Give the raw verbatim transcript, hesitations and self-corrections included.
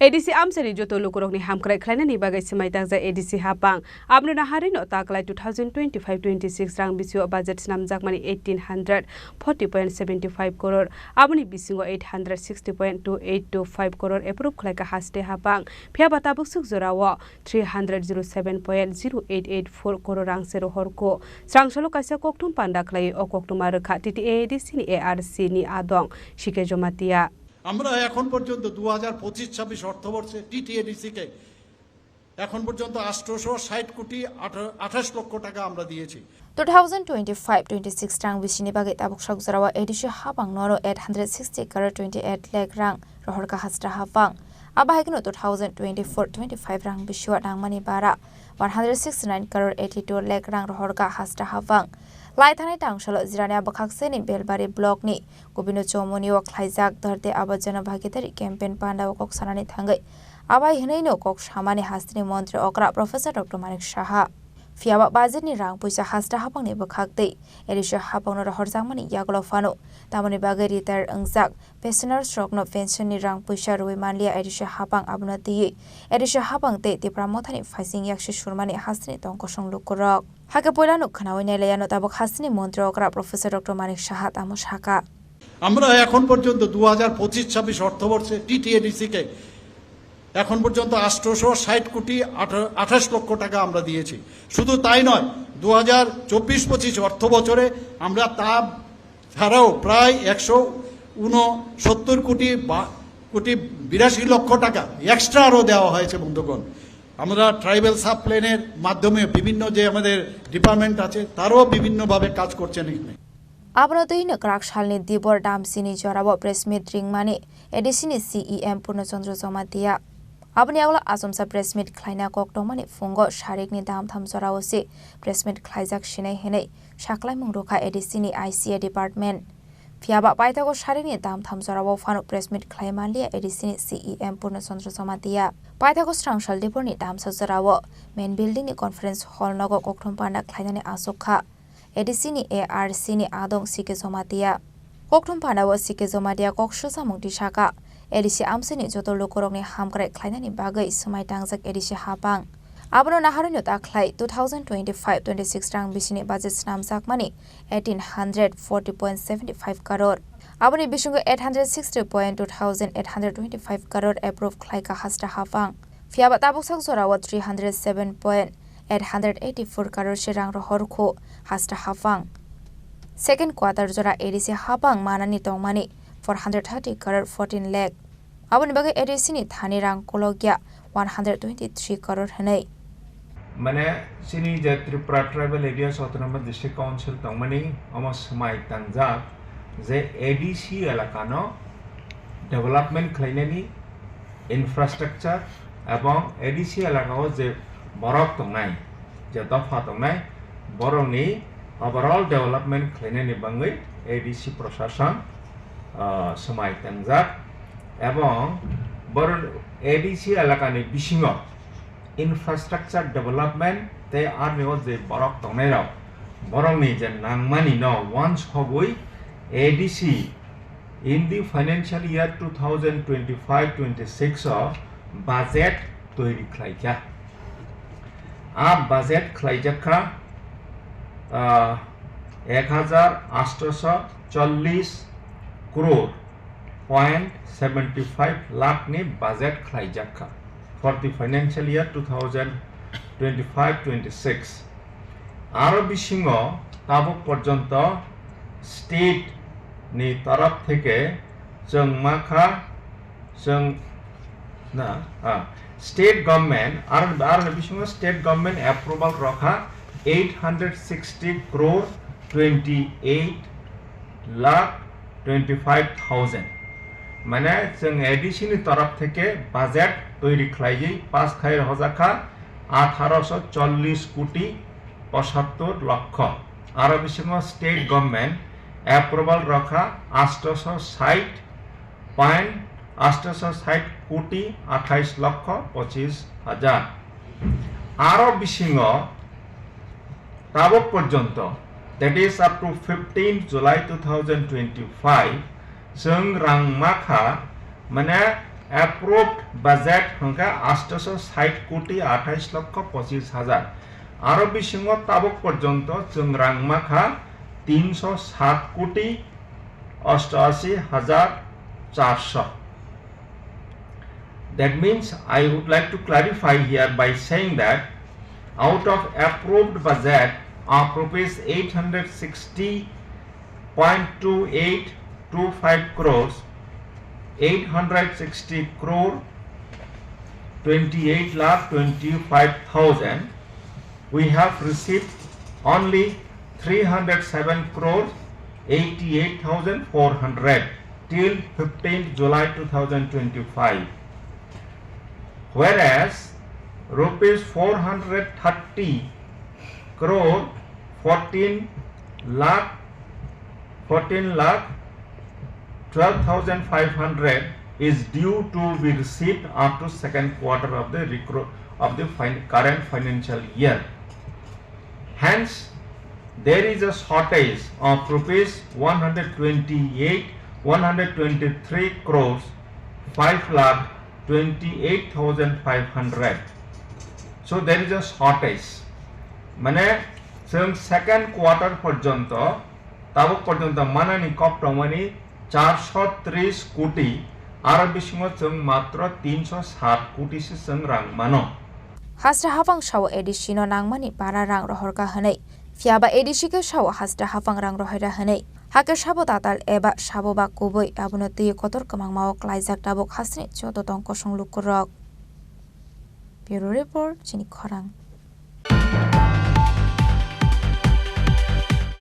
A D C amchaini joto lukurokni hamkrai khlainani bagwi swmai tangjak A D C hapang. Abono naharwi no taklai two thousand twenty-five twenty-six rang bisio budget snamjakmani eighteen hundred forty point seventy five crore. Aboni bisingo eight hundred sixty point two eight two five crore approve khlaika haste hapang. Phiya ba tabuk swk jorao three hundred zero seven point zero eight eight four crore rang se rohor kho. Srang salo kaisa kokthum panda khlai o koktwma rwkha T T A A D C ni A R C ni adong C K Jomatia. আমরা এখন পর্যন্ত দু হাজার পঁচিশ ছাব্বিশ অর্থবর্ষে টিটিএডিসি কে এখন পর্যন্ত আটশোশো ষাট কোটি আঠা-, আঠাশ লক্ষ টাকা আমরা দিয়েছি। Two thousand twenty-five twenty-six rang bisini bagwi tabuk sok jorao A D C hapang noro eight hundred sixty crore twenty eight lakh rang rohorkha haste hapang. Abo hai kheno two thousand twenty-four twenty-five rang bisio nangmani bara one hundred sixty nine crore eighty two lakh rang rohorkha haste hapang. Lai thanai tangsalo jirani bwkhak seni Belbari block ni Gobinda Chowmuni o khlaijak Dharte Abar Jana Bhagidari campaign panda o kok sanani thangwi abai hwnwi no kok samani hasteni montri okra Professor Doctor Manik Saha. Phiya ba budget ni rang puisa haste hapang ni bwkhak tei A D C hapang no rohorjakmani yagulo phano tamoni bagwi retire wngjak pensioners rokno pension ni rang puisa rwui manliya A D C hapang abono twiwi A D C hapang tei Tipra Mothani phaising yaksi surmani hasteni tong kosong lukurok. Hakhe poilano khwnaui nailaiano tabuk hasteni montri okra Professor Doctor Manik Saha tamo saka. আমরা এখন পর্যন্ত দু হাজার পঁচিশ ছাব্বিশ অর্থবর্ষে টিটিএডিসি কে এখন পর্যন্ত আটশোশো ষাট কোটি আঠা-, আঠাশ লক্ষ টাকা আমরা দিয়েছি। শুধু তাই নয়, দু হাজার চব্বিশ পঁচিশ অর্থ বছরে আমরা তা ছাড়াও প্রায় একশো ঊনসত্তর কোটি বা-, কোটি বিরাশি লক্ষ টাকা এক্সট্রা আরও দেওয়া হয়েছে বন্ধুগণ। আমরা ট্রাইবাল সাব প্ল্যানের মাধ্যমে বিভিন্ন যে আমাদের ডিপার্টমেন্ট আছে, তারাও বিভিন্নভাবে কাজ করছেন এখানে। Abono twi no kwrak salni dibor damsini jorao press meet ringmani A D C ni C E M Purno Chandra Jamatia. Aboni yagulo achomsa press meet khlaina kok tongmani phungo sarikni damtham jorao se press meet khlaijak sinai hinwi saklaimung rwkha A D C ni I C A department. Phiya ba paithago sarikni damtham jorao phano press meet khlai manliya A D C ni C E M Purno Chandra Jamatia. Paithago srang sal diborni damsa jorao main building ni conference hall nogo kokthum panda khlainani achuk kha. A D C ni A R C ni adong C K Jamatia. Kokthum panda o C K Jamatia kok swchamung twi saka, A D C amchaini joto lukurokni hamkrai khlainani bagwi swmai tangjak A D C hapang. Abono naharwi no takhlai two thousand twenty-five twenty-six rang bisini budget snamjakmani eighteen hundred forty point seventy five crore. Aboni bisingo eight hundred sixty point two thousand eight hundred twenty five crore approve khlaika haste hapang. Phiya ba tabuk sak jorao three hundred seven point eight hundred eighty four crore se rang rohor kho haste hapang. Second quarter jora A D C hapang manani tongmani four hundred thirty crore fourteen lakh. Aboni bagwi A D C ni thani rang kolokya one hundred twenty three crore hinwi. Mane chini je Tripura Tribal Areas Autonomous District Council tongmani omo swmai tangjak je A D C elakano development khlainani infrastructure ebong A D C elakao je borok tongnai, je dopha tongnai, borokni overall development khlainani bagwi A D C prosason, ah, swmai tangjak ebong borok A D C elakani bisingo infrastructure development tei arni o je borok tongnairok, borokni je nangmani no wansogwi A D C in the financial year two thousand twenty-five twenty-six o budget toiri khlaikha. A budget khlaijakha, ah, ek hajar atsho chollish crore point seventy five lakh ni budget khlaijakha for the financial year two thousand twenty five twenty six. Aro bisingo tabuk porjonto state ni torop theke chwng makha, chwng na, ah, state government, aro, aro bisingo state government approval rokha eight hundred sixty crore twenty eight lakh twenty five thousand. Mane chwng A D C ni torop theke budget toiri khlaiwi pass khai rwjakha atharo sho chollish koti pochattor lokho. Aro bisingo state government approval rokha atsho sho sait point atsho sho sait koti athais lokho pochis hajar. Aro bisingo tabuk porjonto, that is up to fifteenth July two thousand twenty-five, chwng rang makha, mane Approved budget hwnkhe aathaisho sait koti athais lokho pochis hajar. Aro bisingo tabuk porjonto chwng rang makha tinsho sat koti ostashi hajar charsho. That means I would like to clarify here by saying that out of approved budget of rupees eight hundred sixty point two eight two five crores, eight hundred sixty crore twenty-eight lakh twenty-five thousand, we have received only three hundred seven crore eighty-eight thousand four hundred till fifteenth July two thousand twenty-five. Whereas rupees four hundred thirty crore fourteen lakh, fourteen lakh twelve thousand five hundred is due to be received up to second quarter of the recru-, of the fin-, current financial year. Hence, there is a shortage of rupees one hundred twenty-eight, one hundred twenty-three crores five lakh twenty-eight thousand five hundred. So there is a shortage. Mane, chwng second quarter porjonto, tabuk porjonto manani kok tongmani charsho tris koti, aro bisingo chwng matro tinsho sat koti se chwng rang mano. Hasra hapang sao A D C no nangmani para rang rohorkha hwnwi. Phiyaba A D C khe sao hasra hapang rang rohorya hwnwi. Hakhe sabo tatal eba sabo ba kubui, abono twi kotor kwmangmao klaijak tabuk hasni joto tong kosong lukurok. Bureau Report, chini khorang.